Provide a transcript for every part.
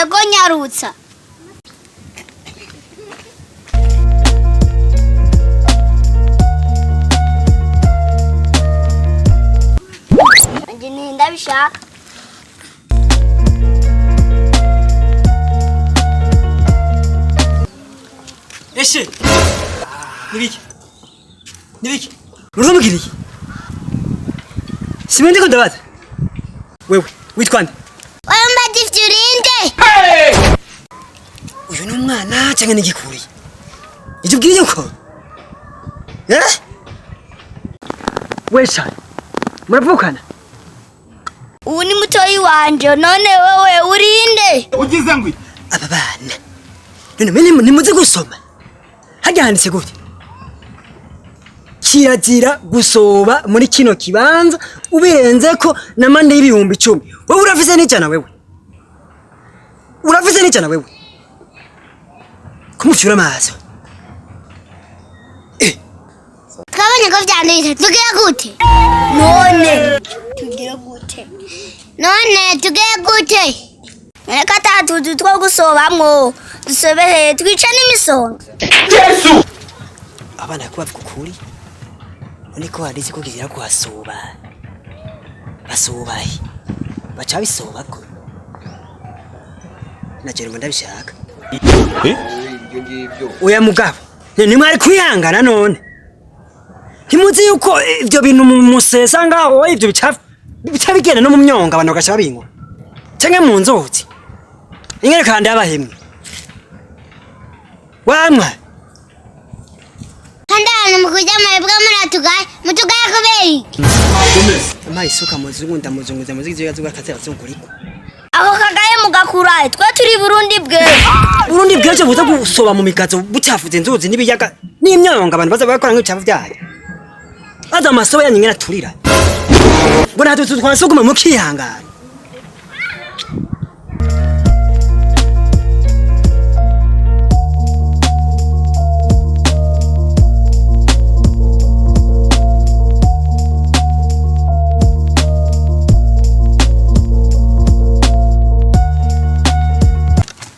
Ego nyarutsa. Nje ndabishaka. Eshe! Nibiki? Nibiki? Muriko iki? Simwe ndiko ndabaza. Wewe witwa nde? Wewe mbaza ivyo urinde. Uyu ni umwana canke n'igikuri? Ivyo ubwiye uko? Eh? Wesha. Muravukana? Ubu ni mutoyi wanje none wewe urinde. Ugize ngo iki? Aba bana. None mwe ntimuzi gusoma? Harya handitse gute? Kirazira gusoba muri kino kibanza ubirenzeko n'amande y'ibihumbi 10. Wewe urafise n'ijana wewe. Urafise n'ijana wewe. Kumucyura amaso. Eh, Twabonye ko vyanditse tugire gute? None tugire gute? None tugire gute? Reka atatuzu two gusobamwo dusobere twice n'imisonga. Abana ko bavuga ukuri. None ko handitse ko kizira kuhasoba. Basobaye. Baca bisobako. Naje ngo ndabishaka. Oya mugabo, ntimwari kwihangana none. Ntimuzi yuko ivyo bintu musesa ngaho ivyo bicafu bica bigenda no mu myonga abantu bagaca babinywa. Canke mu nzuzi. Ingene kandi abahemwe. Wamwa. Kandi ahantu mu kurya mwebwe muratugaye mutugaye kubera iki? Amaye isuka muzungu ndamuzunguza muzungu zuga kaze azunguriko. Ako kagaye mugakurahe twe turi Burundi bwe. Burundi bwejo buza gusoba mu migazo bucafuze inzuzi n'ibiyaga n'imyonga abantu baza bakora nk'ibicafu byayo. Baza amasobo yanyu ngene aturira. Mbona hatutu twasuguma mukihangana.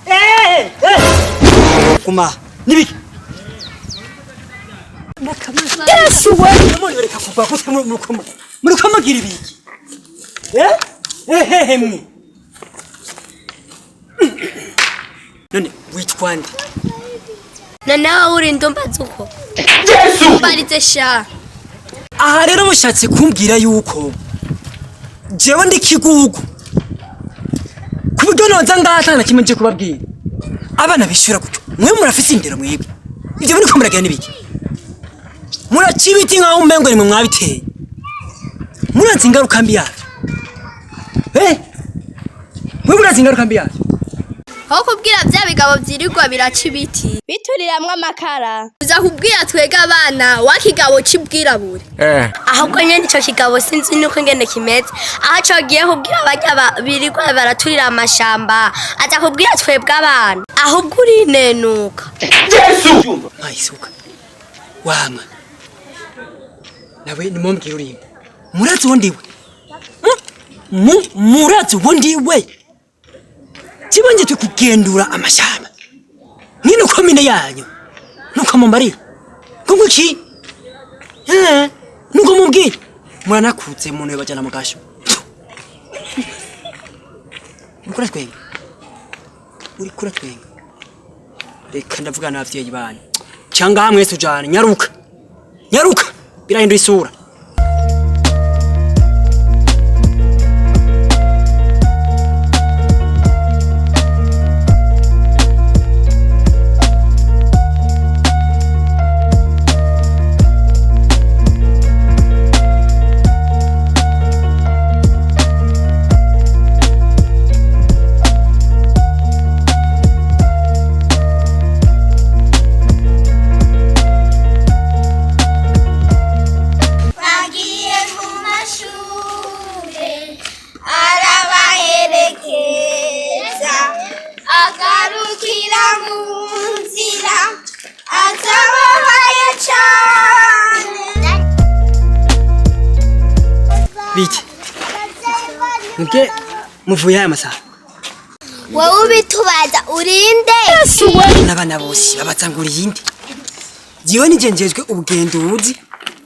Eh, eh. Kuma nibiki? Yesu we! Muri bareka kugwa gute muri mugira ibiki? Eh? Ehehe mwe. None witwa nde? None wowe urinde umbaza uko? Mbarize sha. Aha rero mushatse kumbwira yuko jewe ndi kigugu. Ku buryo noza ngaha ata na kimwe nje kubabwira. Abana bishura gutyo. Mwe murafise indero mwebwe. Ivyo muri ko muragira n'ibiki? Muraca ibiti nkaho umengo nimwe mwabiteye. Murazi ingaruka mbi yavyo. Eh? Mwe murazi ingaruka mbi yavyo. Aho kubwira bya bigabo vyirirwa biraca ibiti bituriramwo amakara. Uza kubwira twega abana wakigabo c'ibwirabure. Ahubwo nyene ico kigabo sinzi nuko ingene kimeze, aho cogiye kubwira barya birirwa baraturira amashamba, aza kubwira twebwe abana, ahubwo urinenuka. Mayisuka. Wama. Nawe nimumbwira urimba. Murazi uwo ndiwe. Murazi uwo ndiwe. Kibanje tukugendura amashamba. Mwino komine yanyu. Nuko mumbarira. Ngo iki? Eh, nuko mubwira. Muranakutse umuntu yabajana mu gasho. Uriko uratwenga. Uriko uratwenga. Reka ndavuga n'abavyeyi banyu. Cyangwa hamwe tujane nyaruka. Nyaruka birahindura isura. Bagiye ku mashure arabaherekeza agarukira mu nzira atababaye cane. Biki? Mwebwe muvuye aya masaha? Wowe ubitubaza urinde? N'abana bose babaza ngo urinde. Jewe nije njejwe ubugenduzi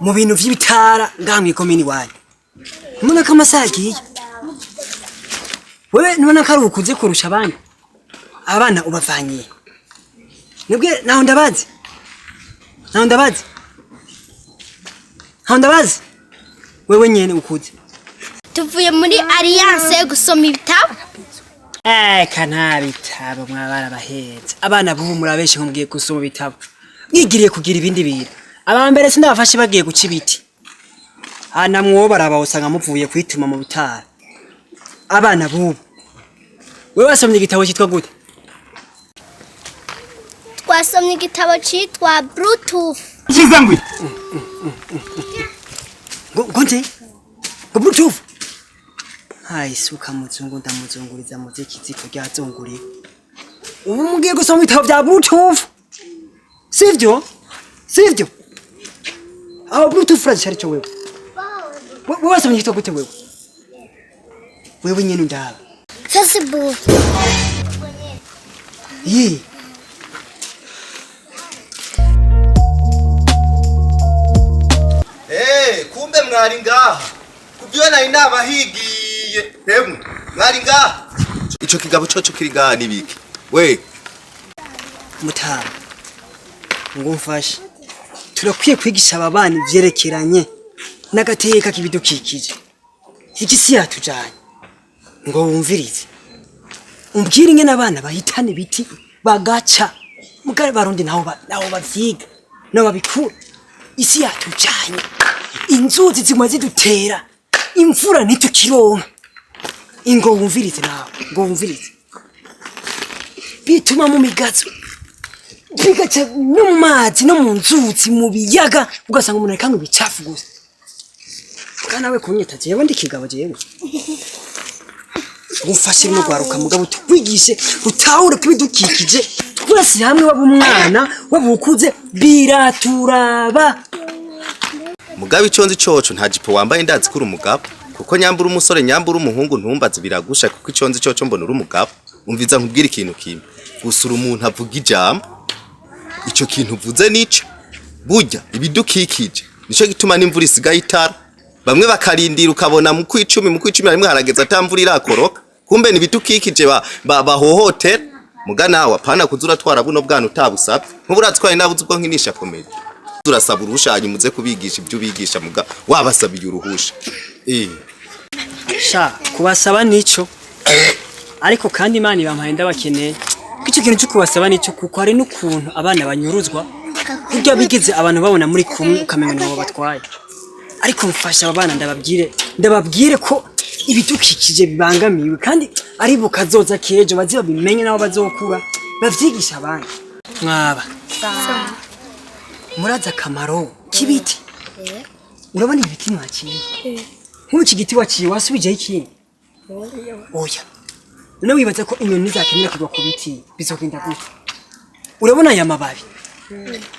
mu bintu vy'ibitara ngaha mw'ikomini wanyu. Ntubona ko amasaha agiye? Wewe ntubona ko ari ukuze kurusha abandi? Abana ubavanyiye nibwe. Naho ndabazi, naho ndabazi, naho ndabazi. Wewe nyene ukuze. Tuvuye muri alliance gusoma ibitabo. Eka, nta bitabo mwabara bahetse. Abana bubu murabeshe nko mugiye gusoma ibitabo, mwigiriye kugira ibindi bintu. Aba mbere sindabafashe bagiye guca ibiti. Hana mwobo baraba, usanga muvuye kwituma mu bitara. Abana bubu, wewe wasomye igitabo cyitwa gute? Twasomye igitabo citwa Bluetooth. Ngo nte ngo Bluetooth? Hayi suka muzungu, ndamuzunguriza muziki ziko ryazunguriye. Ubu mugiye gusoma ibitabo bya Bluetooth, sivyo? Sivyo? Aho Bluetooth urazi cyo wewe? Wewe wasomye igitabo gute wewe? Wewe nyene ndaba. Facebook. Yi. Eh, kumbe mwari ngaha. Kubyo nari nabahigiye. Hemwe, mwari ngaha. Ico kigabo coco kiri ngaha nibiki? We, Mutama, ngo mfashe, turakwiye kwigisha aba bana ivyerekeranye n'agateka k'ibidukikije. Iki si yatujanye ngo wumvirize, umbwire ingene abana bahitana ibiti bagaca mugari. Barundi naho naho bavyiga, naho babikura. Isi yatujanye, inzuzi ziguma zidutera, imvura ntitukironka. Ingo wumvirize nawe, ngo wumvirize, bituma mu migazo bigaca no mu mazi no mu nzuzi, mu biyaga, ugasanga umuntu ariko anywa ibicafu gusa. Kandi nawe kunyita jewe ndi kigabo, jewe ngufashe no gwaruka, mugabo tukwigishe utahure kubidukikije twese hamwe, waba umwana, waba ukuze, biraturaba. Mugabo ico nzi coco, nta jipo wambaye, ndazi ko uri umugabo. Kuko nyambura umusore, nyambura umuhungu, ntumbaze biragusha, kuko ico nzi coco mbona uri umugabo. Umviza nkubwire ikintu kimwe. Gusura umuntu avuga ijambo. Ico kintu uvuze nico. Burya ibidukikije nico gituma n'imvura isigaye itara. Bamwe bakarindira, ukabona mu kwicumi, mu kwicumi rimwe harageze ata mvura irakoroka. Kumbe ni ibidukikije bahohotera. Muga nawe apana kuza uratwara buno bwana utabusabye. Nk'uburatwaye nabuze ubwo nkinisha comedy. Urasaba uruhusha, hanyuma uze kubigisha ibyo ubigisha, muga wabasabiye uruhusha. Eh. Sha, kubasaba nico, ariko kandi Imana ibampaye ndabakeneye. Ico kintu cyo kubasaba nico, kuko hari n'ukuntu abana banyuruzwa kurya bigize abantu babona muri kumwe, ukamenya nibo batwaye. Ariko mfasha aba bana, ndababwire, ndababwire ko ibidukikije bibangamiwe kandi ari bukazoza kejo, baze babimenye nabo bazokura bavyigisha abandi. Mwaba murazi akamaro k'ibiti? Urabona ibiti mwaciye? Nk'ubu iki giti waciye, wasubijeho ikindi? Oya. None wibaza ko inyoni zakenera kugwa ku biti bizogenda gute? Urabona aya mababi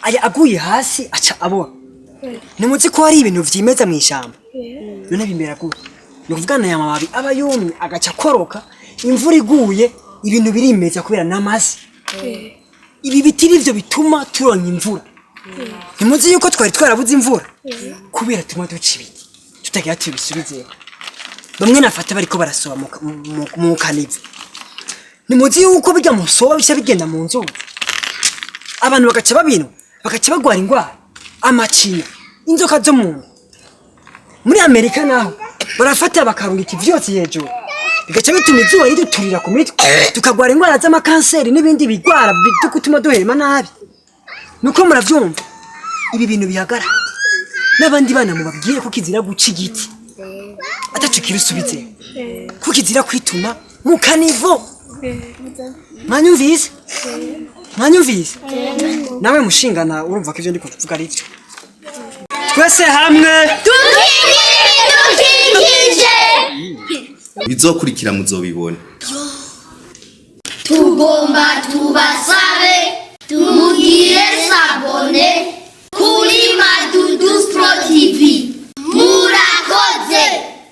aya aguye hasi aca abora. Nimuzi ko hari ibintu vyimeza mw'ishamba? None bimera gute? Ni ukuvuga aya mababi aba yumye agaca akoroka, imvura iguye ibintu birimeza kubera n'amasi. Ibi biti nivyo bituma turonka imvura. Ntimuzi yuko twari twarabuze imvura kubera tuma duca ibiti tutagira tubisubizeho? Bamwe nafata bariko barasoba mu kanivu. Nimuzi yuko bijya musoba bica bigenda mu nzuzi, abantu bagaca babinwa, bagaca bagwara ingwara, amacinya, inzoka zo mu nda? Muri Amerika naho barafata bakarungika ivyotsi hejuru, bigaca bituma izuba riduturira ku mitwe, tukagwara ingwara z'amakanseri n'ibindi bigwara byo gutuma duhema nabi. Nuko muravyumva, ibi bintu bihagarara. N'abandi bana mubabwire ko kizira guca igiti ataco kirusubitse, ko kizira kwituma mu kanivo. Mwanyumvise? Mwanyumvise? Nawe mushingana, urumva ko ivyo ndiko kuvuga ari vyo? Twese hamwe. Dukingire ibidukikije. Bizokurikira muzobibona. Tugomba tubasabe.